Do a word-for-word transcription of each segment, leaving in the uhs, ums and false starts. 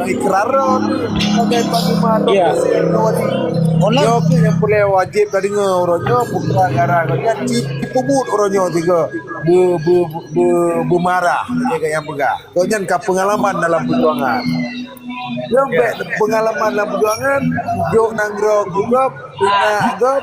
Ikrara tu sebagai panglima. Ya. Nyoe keuh nyang peureulée wajéb tadeungoe uroe nyoe, putra negara gobnyan cit peubuet uroe nyoe sigoe be-, be-, be-, beumarah, lagée nyang peugah. Gobnyan ka peungalaman dalam peujuangan. Nyoe bék peungalaman dalam peujuangan, jok nanggroe geugob, peunak gob,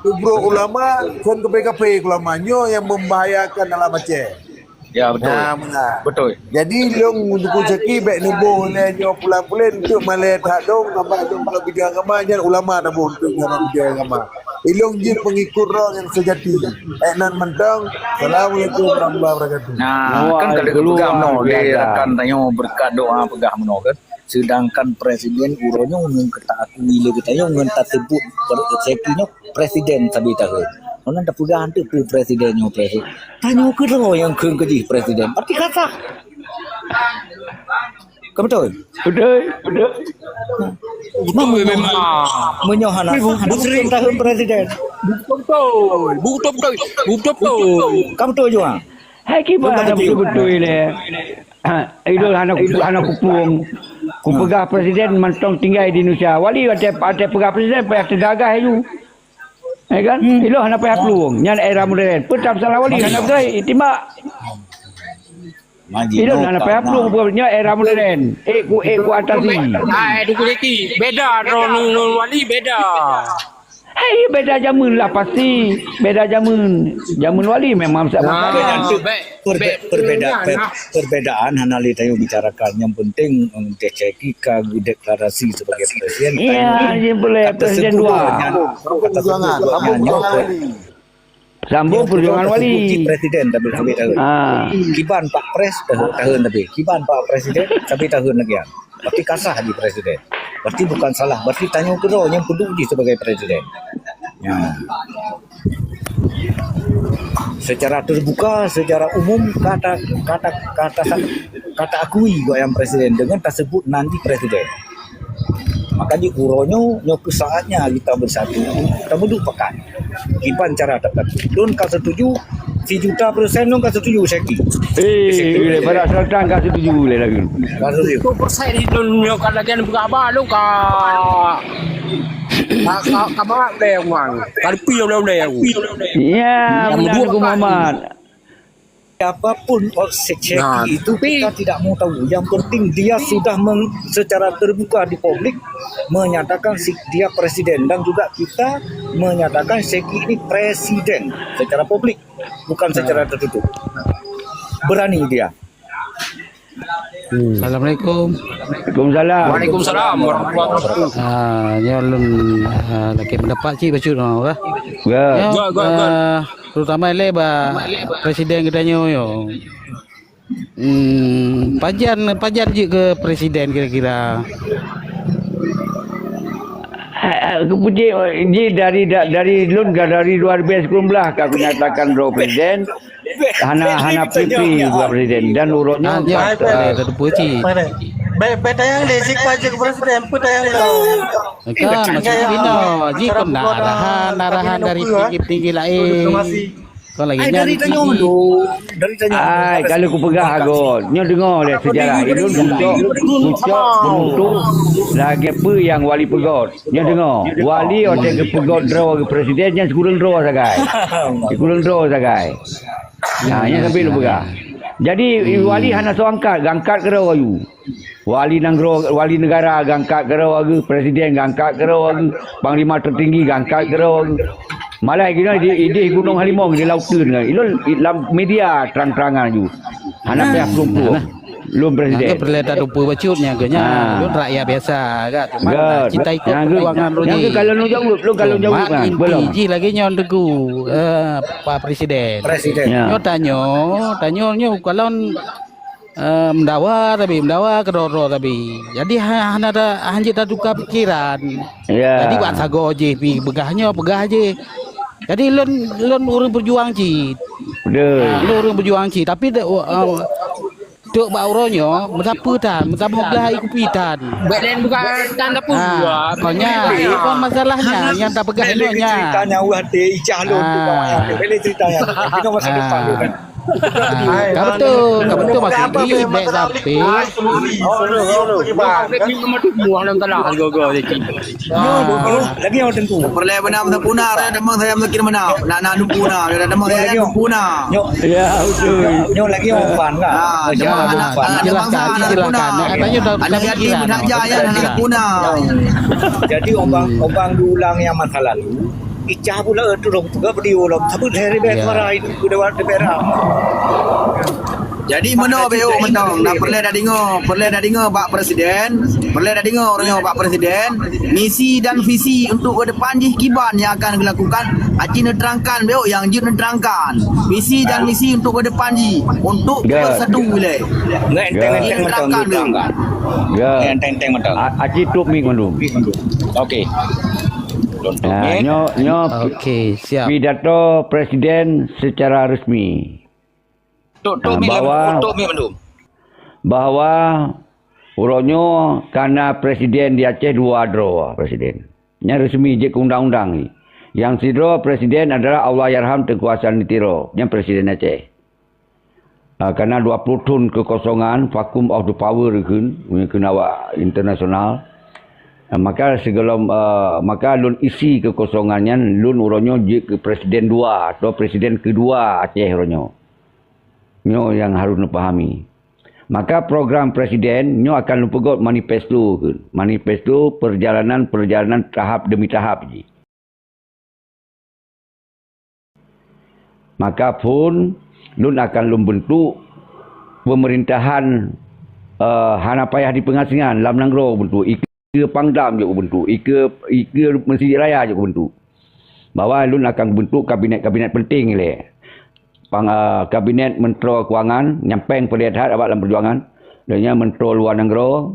peubrok ulama, kon kape-kape ulama. Nyoe nyang membahayakan dalam Aceh. Ya, betul. Nah, meunan. Betul. Jadi, lôn Teungku Syaki bék neuboh lé nyoe pulan-pulen untuk malée that dong, nambah dong bak bidang agama, nyan ulama taboh untuk nyan bidang agama. Ilôn jeuet pengikut roh nyang sejati. Eh, nan mantong. Assalamualaikum warahmatullahi wabarakatuh. Nah, kan kalau Waalaikumsalam. Peugah meunoe, lé rakan tanyoe berkat doa peugah meunoe kan. Sedangkan presiden uroe nyoe ngon kita akui lé geutanyoe ngon tasebut Syaki nyoe presiden sabe tahun. Meunan tapeugah hantu keu presiden nyoe presiden. Tanyoe keudroe nyang kheun keu jih presiden. Berarti ka sah. Ka beutôi? Beutôi, beutôi. Memang. Meunyoe hana sah, hana mungkin tahun presiden. Betul, betul, betul, betul, betul. Ka beutôi jua. Hai kiban hana beutôi-beutôi lé. Ha, idol hana, hana kupung. Kupeugah presiden mantong tinggai di Indonesia. Wali watée, watée peugah presiden payah teugagah aju. Ya kan? Idol hana payah plueng. Nyan era modern. Peue tam salah wali hana beutôi timbak. Idol hana payah plueng bukan nyoe era modern. Eh ku, eh ku atasi. Hai, Teungku Syaki. Beda droeneuh ngon wali beda. Hai, beda jameun lah pasti. Beda jameun. Jameun wali memang sama. Nah, tapi nanti baik, perbe-, baik, perbeda-, baik, per-, nah. Perbedaan hana lé tanyoe bicarakan. Yang penting, em, Syaki ka deklarasi sebagai presiden. Iya, tanyoe iya, boleh, kata presiden sebut dua. Nyan, kata sebut nyan, nyoe. Sambung perjuangan wali. Presiden tapi sabe tahun. Ah. Kiban Pak Pres tahun, tahun tapi. Kiban Pak Presiden sabe tahun lagi. Berarti ka sah di presiden. Berarti bukan salah. Berarti tanyoe keudroe nyang peuduek jih sebagai presiden. Ya. Secara terbuka, secara umum, kata, kata, kata, kata akui gobnyan presiden dengan tersebut nanti presiden. Maka di uroe nyoe, nyoe keuh saatnya kita bersatu, kita berdupakat. Kiban cara tepat. Lôn ka setuju, sejuta persen lôn ka setuju, Syaki. Eh, eh, eh, pada Sultan ka setuju lé lagi. Ka setuju. Seratus persen lôn nyoe ka lagèe peugah ba lôn ka, ka, ka, ka bangat lé, Wan. Ka leupie lé, lé, lé. Ya, benar, Teungku Muhammad. Siapapun Syaki itu kita tidak mau tahu. Yang penting dia sudah meng-, secara terbuka di publik menyatakan si-, dia presiden dan juga kita menyatakan Syaki ini presiden secara publik, bukan secara tertutup. Berani dia. Hmm. Assalamualaikum. Waalaikumsalam. Waalaikumsalam warahmatullahi wabarakatuh. Ah, nyoe lôn, ah, lakèe pendapat cit bacut, oh, bah. Ya. Nyoe, go, go, go. Ah, terutama lé bak presiden geutanyoe nyoe. Hmm, pajan, pajan jeuet keu presiden kira-kira? Ah, ah, keupeujeuet jih dari, da-, dari lôn ka dari dua ribu sembilan belas ka kunyatakan droe presiden. Hana, hana pipi buat presiden dan uroe nyoe. Ah, ya, tak, tak, tak, tak, tak, tak. Baik, baik, tayang deh, si Pak Presiden, apa tayang deh? Kan, maksud bina, jih kon na arahan, arahan dari tinggi-tinggi lain. Kon lagi nyan dari tanyoe tu, dari tanyoe. Ai, kalau kupeugah agot, nyoe deungoe lé sejarah. Idun bucok, bucok, bucok, lagèe peue nyang wali peugöt. Nyoe deungoe, wali watèe geupeugöt droe geupresiden nyan sikureueng droe sagai. Sikureueng droe sagai. Nah, nyan sampai lôn peugah. Jadi, wali hana soe angkat, geuangkat keudroe aju. Wali nanggroe, wali negara geuangkat keudroe aju, presiden geuangkat keudroe aju, panglima tertinggi geuangkat keudroe aju. Malah geunoe di, idéh Gunong Halimong di Lauteun kan. Ilôn lam media terang-terangan aju. Hana payah plueng-plueng. Lôn presiden. Nyan keuh peureulèe tateupeue bacut nyan keuh nyan. Ah. Lôn rakyat biasa kan. Cuma cita ikut perjuangan lôn. Nyan keuh kalau lôn jaweueb, lôn kalau jaweueb kan. Cuma inti jih lagèe nyoe Teungku, eh, Pak Presiden. Presiden. Ya. Nyoe tanyoe, tanyoe nyoe kalon, eh, meudawa tapi, meudawa keudroe-droe tapi. Jadi ha-, hana ta-, hanjeuet tatuka pikeran. Ya. Jadi bak sagoe jih pi peugah nyoe, peugah jih. Jadi lôn, lôn ureueng peujuang cit. Betul. Ha, lôn ureueng peujuang cit. Tapi de-, uh, Trok bak uroe nyoe, meusapeue tan, meusaboh glah ié kupi tan. Bèk lén buka tan sapeue. Ha, kon nyan, kon masalahnya, nyang tapeugah nyoe nyan. Ceritanya wah teuicah lôn tu, ha. Bèk lén ceritanya. Itu masa depan tu kan. Ah, ka beutôi, ka beutôi maksud jih, bèk sampai. Lagi orang tentu. Peureulèe beuna meuteupuna, ada teman saya mungkin mana. Nak, nak lumpuna, ada teman saya lumpuna. Ya, betul. Nyoe lagi orang pan kan? Ah, ya, betul. Jelaskan, jelaskan. Nak tanya dah. Anak yatim saja ya, anak lumpuna. Jadi orang, orang diulang yang masa lalu. Icah pula tu dong, tu kan berdiri ulang. Tapi dari bawah suara itu, ke dewan daerah. Jadi meunoe B O mantong, dah peureulèe dah deungoe, peureulèe dah deungoe bak presiden, peureulèe dah deungoe uroe nyoe bak presiden, misi dan visi untuk ke depan jih kiban yang akan dilakukan, aci neuterangkan B O yang jeuet neuterangkan. Visi dan misi untuk ke depan jih untuk bersatu wilayah. Nggak enteng-enteng mantong neuterangkan. Ya. Nggak enteng-enteng mantong. A- aci tutup mik mandum. Okey. Tutup mik. Nyoe, nyoe. Okey, siap. Pidato presiden secara resmi. Tok, tok, ah, mi bahwa, tok, mi mandum. Bahwa uroe nyoe kana presiden di Aceh dua droe presiden. Nyan resmi jeuet keu undang-undang ni. Nyang sidroe presiden adalah Allahyarham Teuku Hasan di Tiro. Nyan presiden Aceh. Ah, kana dua puluh thon kekosongan, vacuum of the power kheun, kheun awak internasional. Ah, maka sigohlom, ah, maka lôn isi kekosongan nyan, lôn uroe nyoe jeuet keu presiden dua atau presiden kedua Aceh uroe nyoe. Nyoe nyang harôh neupahami. Maka program presiden nyoe akan neupeugot manifesto kheun. Manifesto perjalanan-perjalanan tahap demi tahap jih. Maka phon lôn akan lôn bentuk pemerintahan, eh, hana payah dipeungasingan lam nanggroe bentuk. Ikeue Pangdam jeuet kubentuk, ikeue, ikeue Meuseujid Raya jeuet kubentuk. Bahwa lôn akan kubentuk kabinet-kabinet penting ilèe. Pang-, ah, kabinet Menteri Keuangan, nyang péng peureulèe that awak lam peujuangan. Lheueh nyan Menteri Luwa Nanggroe,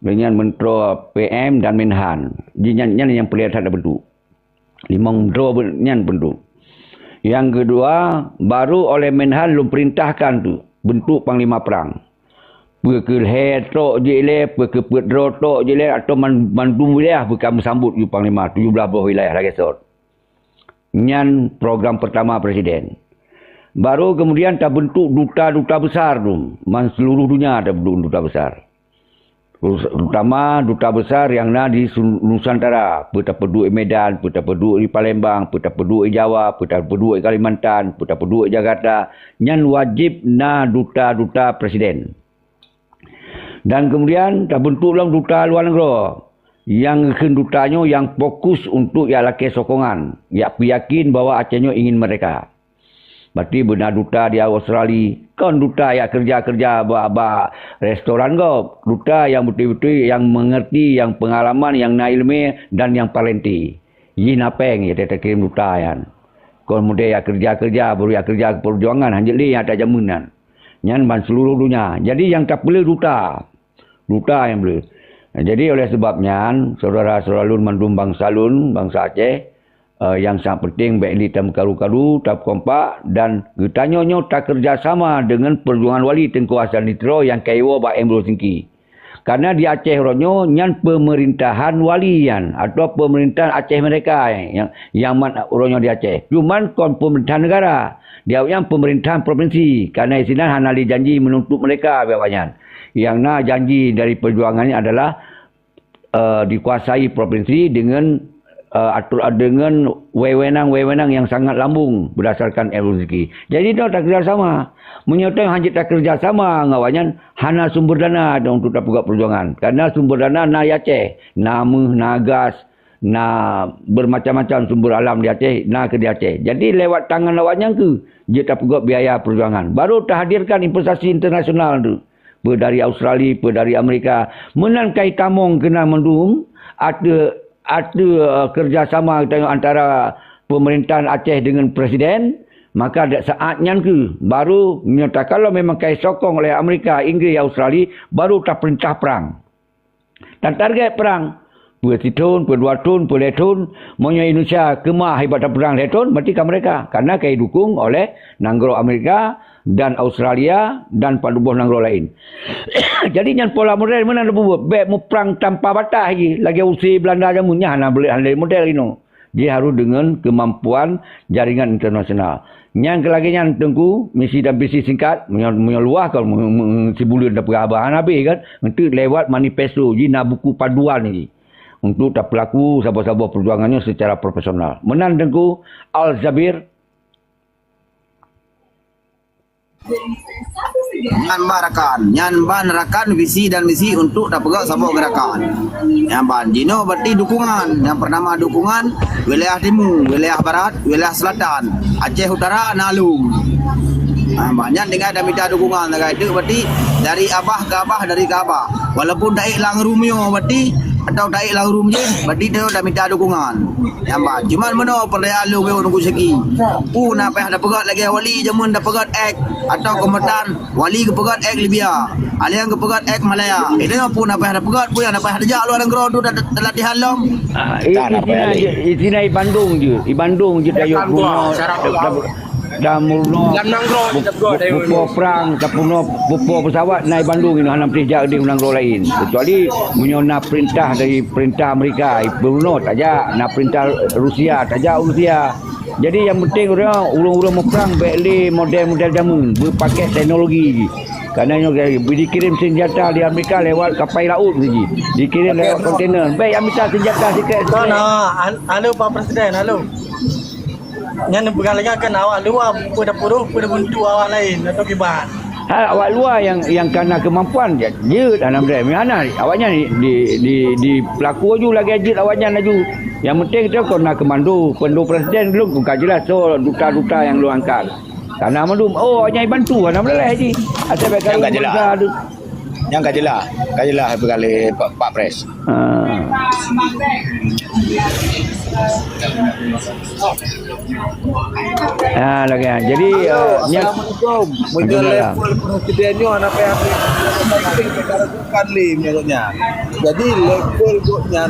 lheueh nyan Menteri P M dan Menhan. Jih nyan, nyan nyang peureulèe that tabentuk. Limong droe be-, nyan bentuk. Nyang keudua, baru oleh Menhan lôn perintahkan tu bentuk panglima perang. Peu keu lhèe trok jih lé, peu keu peuet droe trok jih lé, atau man-, mandum wilayah beuka meusambot yue panglima, tujoh blaih boh wilayah lagèe sot. Nyan program pertama presiden. Baru kemudian tabentuk duta-duta besar tu, man seluruh dunia tabentuk duta besar. Terutama duta besar nyang na di su-, Nusantara, peu tapeuduek Medan, peu tapeuduek di Palembang, peu tapeuduek di Jawa, peu tapeuduek di Kalimantan, peu tapeuduek di Jakarta, nyan wajéb na duta-duta presiden. Dan kemudian tabentuk lom duta luwa nanggroe, nyang kheun duta nyoe nyang fokus untuk jak lakèe sokongan, jak peuyakin bahwa Aceh nyoe ingin merdeka. Berarti beuna duta di Australia, kon duta jak keureuja-keureuja bak, bak restoran gob. Duta nyang beutôi-beutôi nyang meungerti, nyang peungalaman, nyang na iéleumé dan nyang parlente. Jih na péng jak takirém duta nyan. Kon model jak keureuja-keureuja, baru jak keureuja keu peujuangan, hanjeuet lé nyang ata jameun nyan. Nyan ban seuluruh donya. Jadi nyang tapeuleueh duta. Duta nyang peuleueh. Jadi oleh sebab nyan, syedara-syedara lôn mandum bansa lôn, bansa Aceh, eh, nyang sangat penting bèk lé tameukaru-karu, tapeukompak, dan geutanyoe nyoe takeureuja sama deungon peujuangan Wali Teungku Hasan di Tiro nyang ka iwoe bak M Rosyngki. Karena di Aceh uroe nyoe nyan peumerintahan wali nyan, atawa peumerintahan Aceh merdeka nyang, nyang mat uroe nyoe di Aceh. Cuman kon peumerintahan negara, di awaknyan peumerintahan provinsi, karena isinan hana lé janji meununtuk merdeka bak awaknyan. Nyang na janji dari peujuangan nyan adalah eh, dikuasai provinsi dengan, eh, atur, dengan wewenang-wewenang yang sangat lambung berdasarkan M Rosyngki. Jadi, nyoe takeureuja sama. Meunyoe teuh hanjeuet takeureuja sama ngon awaknyan, hana sumber dana untuk tapeugöt peujuangan. Karena sumber dana na di Aceh, na méuh, na gas, na bermacam-macam sumber alam di Aceh, na keu di Aceh. Jadi, lewat tangan awaknyan keuh jeuet tapeugöt biaya peujuangan. Baru tahadirkan investasi internasional tu. Peu dari Australia, peu dari Amerika. Meunan kai tamong keunan mandum, ateueh, ateueh, eh, keureuja sama geutanyoe antara peumerintahan Aceh deungon presiden, maka dak saát nyan keuh baru nyoe takalon memang kai sokong oleh Amerika, Inggris, Australia, baru tapeurintah prang. Dan target prang, peu sithon, peu dua thon, peu lhèe thon, meunyoe Indonesia keumah ibarat prang lhèe thon, berarti ka merdeka. Karena ka idukong oleh nanggroe Amerika dan Australia dan padub boh nanggroe laén. Jadi nyan pola model meunan tapubuet, bèk muprang tanpa batas jih, lagèe use Belanda jameun nyan hana boleh, hana lé model inoe. Jih harôh deungon keumampuan jaringan internasional. Nyang keu lagèe nyan Teungku, misi dan visi singkat, meunyoe, meunyoe luwah kon, meu-, meu-, sibuleuen tapeugah haba hana habéh kan, enteuk lewat manifesto jih na buku panduan jih untuk tapeulaku saboh-saboh peujuangan nyoe secara profesional. Meunan Teungku Al-Zabir. Nyan ban rakan, nyan ban rakan visi dan misi untuk tapeugah saboh gerakan. Nyan ban jinoe berarti dukungan. Nyang pertama dukungan wilayah timu, wilayah barat, wilayah selatan, Aceh Utara, Nalum. Ha, banyak tinggai dan minta dukungan, tinggai itu berarti dari abah ke abah, dari ke abah. Walaupun taék lam room nyoe berarti, atau taék lam room jih, berarti dia dah minta dukungan. Nyang ban. Cuman meunoe peuraya lôn nyoe Teungku Syaki. Peue na payah tapeugah lagèe wali jameun tapeugah ek atau kombatan wali geupeugah ek Libya. Alian geupeugah ek Malaya. Itu nyoe peue na payah tapeugah, peue nyang na payah tajak luwa nanggroe tu ta-, ta-, latihan lom. Ah, i-, Dah, itina, itina i Bandung jih. I Bandung jih tayue. Dah meurunoe. Lam nanggroe bu-, bu-, bupo perang, tapunoe bupo pesawat na i Bandung inoe hana meuteujak di nanggroe laén. Kecuali meunyoe na perintah dari perintah Amerika, i Brunei tajak, na perintah Rusia tajak Rusia. Jadi nyang penting ureueng, ureueng-ureueng muprang bèk lé model-model jameun, beupakèk teknologi jih. Karena nyoe dikirim senjata di Amerika lewat kapai laut jih. Dikirim lewat kontainer. Bèk nyang mita senjata sikét. Nah, nah, halo Pak Presiden, halo. Nyan peugah lagèe kan awak luwa peue tapuruh, peue tabantu awak laén atau kiban. Ha, awak luwa nyang, nyang kana keumampuan jeuet, jeuet hana meudeh. Hana, awaknyan di, di, di, di pelaku laju lagèe jeuet awaknyan laju. Nyang penting tu kon na komando, komando presiden lôn kon ka jeulaih soe duta-duta nyang lôn angkat. Kana mandum, oh, awaknyan bantu hana meudeh jih. Asai bèk ka jeulaih. Nyang ka jeulaih, ka jeulaih peugah lé Pak, Pak Pres. Ha. Ha, lagèe nyan. Jadi, eh, nyan Assalamualaikum. Meunyoe level presiden nyoe hana payah bukan lé meunyoe nyan. Jadi level gobnyan,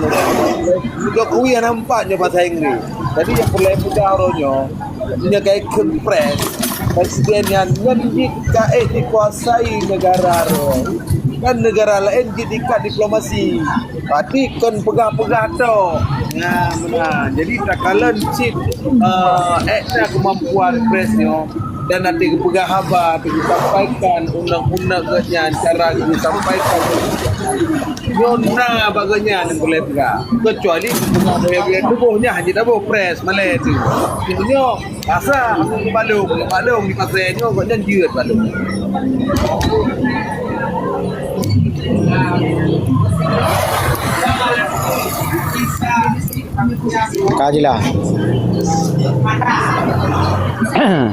Jokowi hana nampak nyoe bahasa Inggris. Jadi nyang peureulèe peugah uroe nyoe, meunyoe ka ikheun pres, presiden nyan ngon jih ka ék dikuasai negara roh. Kan negara laén jih diikat diplomasi. Berarti kon peugah-peugah tok. Nah, meunan. Jadi takalon cit, eh, ék na kemampuan pres nyoe dan nanti geupeugah haba, disampaikan undang-undang gobnyan, cara disampaikan. Nyoe na bak gobnyan nyang boleh peugah. Kecuali peugah tuboh nyan hana taboh pres malèe tu. Nyoe Asa, aku ke Balong, ke Balong di pasai nyoe, kok nyan jeuet Balong. Ka jeulaih.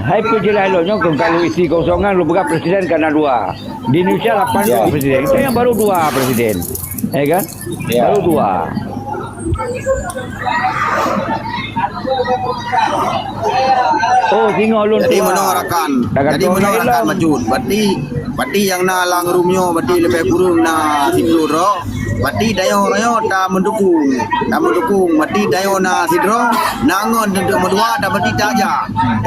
Hai peujeulaih lôn nyoe, kon ka lôn isi kosongan, lôn peugah presiden ka na dua. Di Indonesia lapan dua presiden. Kita yang baru dua presiden. Ya kan? Ya. Baru dua. Oh, singoh lôn tuha. Jadi meunoe rakan. Jadi meunoe rakan Majun. Berarti, berarti nyang na lam room nyoe berarti leubeh kureueng na siplôh droe. Berarti tanyoe-tanyoe ta meudukung. Ta meudukung. Berarti tanyoe na sidroe, na ngon teuntu meudua, dan berarti tajak.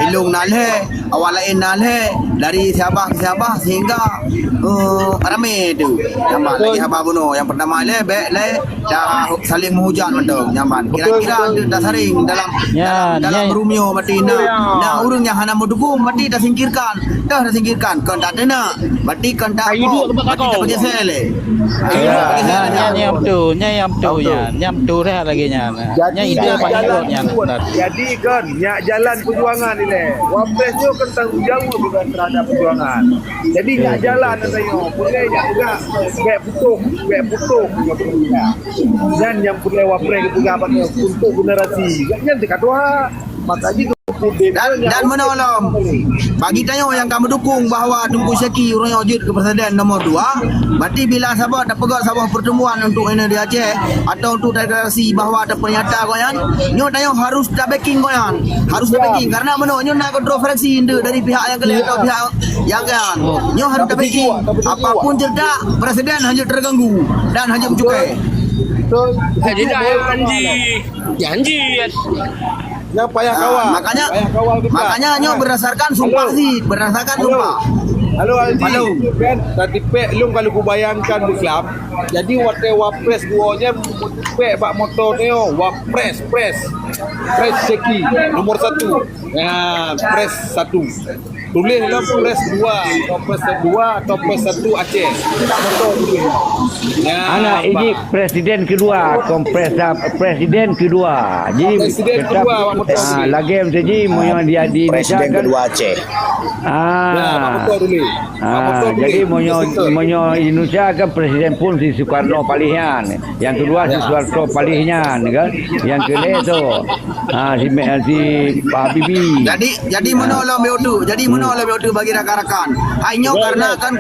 Ilôn na lhèe, awak laén na lhèe, dari Sabah ke Sabah sehingga, eh, ramé tu. Nyang ban lagèe haba bunoe. Nyang pertama lé, bèk lé, dah saling menghujat mantong. Nyang ban. Kira-kira ta saring dalam, dalam, dalam room nyoe berarti na, na ureueng nyang hana meudukung berarti tasingkirkan. Dah tasingkirkan. Kon tak teunak. Berarti kon tak, berarti tapeugeser lé. Ya, nyan, nyan, nyan betul. Nyan yang betul nyan. Nyan betul dah lagèe nyan. Nyan ide paling kuat nyan. Jadi kan, nyak jalan perjuangan ni lé. Wapres nyoe kan tanggung jawab juga terhadap perjuangan. Jadi nyak jalan kata nyoe, peugah nyak peugah, bèk putus, bèk putus. Dan yang peugah wapres peugah bak untuk generasi. Nyan teuka tuha. Maka jih Dan, dan meunolong. Bagi tanyoe nyang ka meudukung bahwa Teungku Syaki uroe nyoe jeuet keu presiden nomor dua, berarti bila saboh tapeugöt saboh pertemuan untuk inoe di Aceh atau untuk deklarasi bahwa tapeunyata gobnyan, nyoe tanyoe harus tabacking gobnyan. Harus tabacking. Karena meunoe nyoe na kontroversi enteuk dari pihak nyang keu lhèe atau pihak nyang kan. Nyoe harus tabacking. Apapun cerita, presiden hana terganggu dan hana meucukai. Betul. Jadi dah janji. Janji. Nyang payah kawal. Ah, makanya, payah kawal kita. Makanya nyoe berdasarkan sumpah sih, berdasarkan sumpah. Halo Aldi. Halo. Kan tadi pek lôn kalau kubayangkan buklam. Jadi watèe wapres dua nyan pek bak moto nyoe, wapres, pres. Pres Seki nomor satu. Ya, pres satu. Tuléh lah pres dua atau pres dua atau pres satu Aceh. Bak moto tuléh. Ya, anak ini presiden kedua, kompres presiden kedua. Jadi presiden kedua, Pak Menteri. Ah, lagèe macam ni, meunyoe dia di Presiden kedua Aceh. Ah. Ya, Pak Menteri tuléh. Ah, jadi meunyoe, meunyoe Indonesia kan presiden pun si Soekarno paléh nyan. Yang kedua si Soeharto paléh nyan kan. Yang ketiga tu. Ah, si, si Pak Habibie. Jadi, jadi meunoe lom bagi rakan-rakan. Hai nyoe karena kan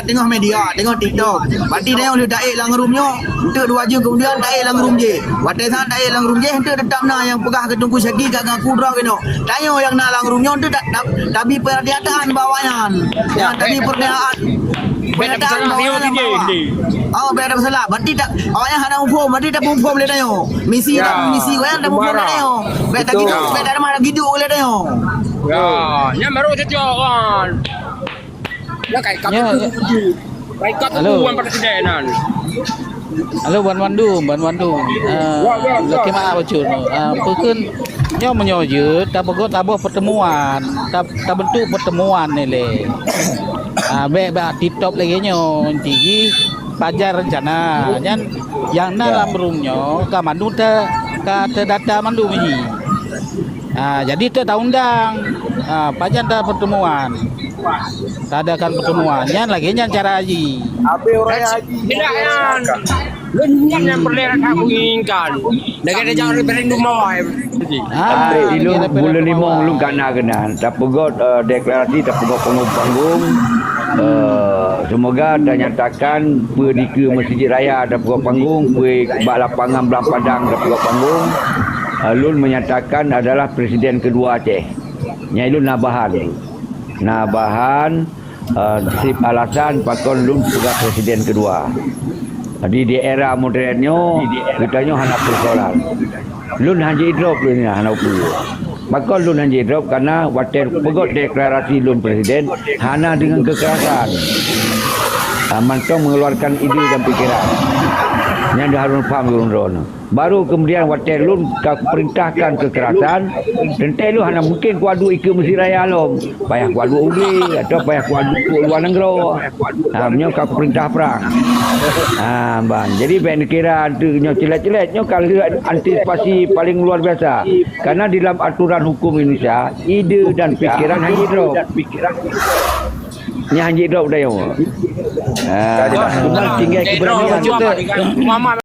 teungoh media, teungoh TikTok. Berarti nyoe lheueh taék lam room nyoe, enteuk dua jeuem kemudian taék lam room jih. Watèe that taék lam room jih, enteuk teutap na nyang peugah keu Teungku Syaki ka ngaku droe keunoe. Tanyoe nyang na lam room nyoe enteuk tabi peuratiatan bak awaknyan. Nyang tabi peuratiatan. Peuratiatan bak awaknyan. Oh, bèk ada masalah. Berarti awaknyan hana muphom, berarti tamuphom lé tanyoe. Misi dan misi awaknyan tamuphom lé tanyoe. Bèk tagiduek, bèk tagiduek lé tanyoe. Ya, nyan baru cocok wan. Ya, kai kata tu. Kai kata tu wan pada sidek nan. Halo, ban mandum, ban mandum. Ah, laki maaf bacut. Ah, peukon nyoe meunyoe jeuet, tapeugot taboh pertemuan, ta-, tabentuk pertemuan ni lé. Ah, bèk bak TikTok lagèe nyoe, inti jih pajar rencana. Nyan nyang na lam room nyoe ka mandum te-, ka teudata mandum jih. Ah, jadi te taundang. Ah, pajan ta pertemuan. Taadakan pertemuan. Nyan lagèe nyan cara haji. Habis orang haji. Tidak nyan. Lôn nyan nyang peureulèe that menginginkan. Lagèe tajak referendum awai. Ah, di lôn buleuen limong lôn ka na keunan. Tapeugot, eh, deklarasi, tapeugot panggung-panggung. Eh, semoga tanyatakan peue dikeue Mesjid Raya tapeugot panggung, peue bak lapangan Blang Padang tapeugot panggung. Eh, lôn menyatakan adalah presiden kedua Aceh. Nyan lôn na bahan. Na bahan, eh, seb alasan pakon lôn peugah presiden kedua. Jadi di era moden nyoe, geutanyoe hana peusoalan. Lôn hana jidrop lôn nyan hana peue. Pakon lôn hana jidrop, karena watèe peugot deklarasi lôn presiden, hana dengan kekerasan. Ah, mantong mengeluarkan ide dan pikiran. Nyan dah harus paham lôn droeneuh. Baru kemudian watèe lôn ka perintahkan kekerasan, teuntèe lôn hana mungken kuadu ikeue Mesjid Raya lom. Payah kuadu u glé atau payah kuadu u luwa nanggroe. Ha, nyoe ka perintah prang. Ha, ban. Jadi bèk neukira anteuk nyoe ceulet-ceulet. Nyoe ka lheueh antisipasi paling luar biasa. Karena di dalam aturan hukum Indonesia, ide dan pikiran hana jidrop. Nyan hana jidrop dah nyoe. Ha, cuma tinggai keberanian.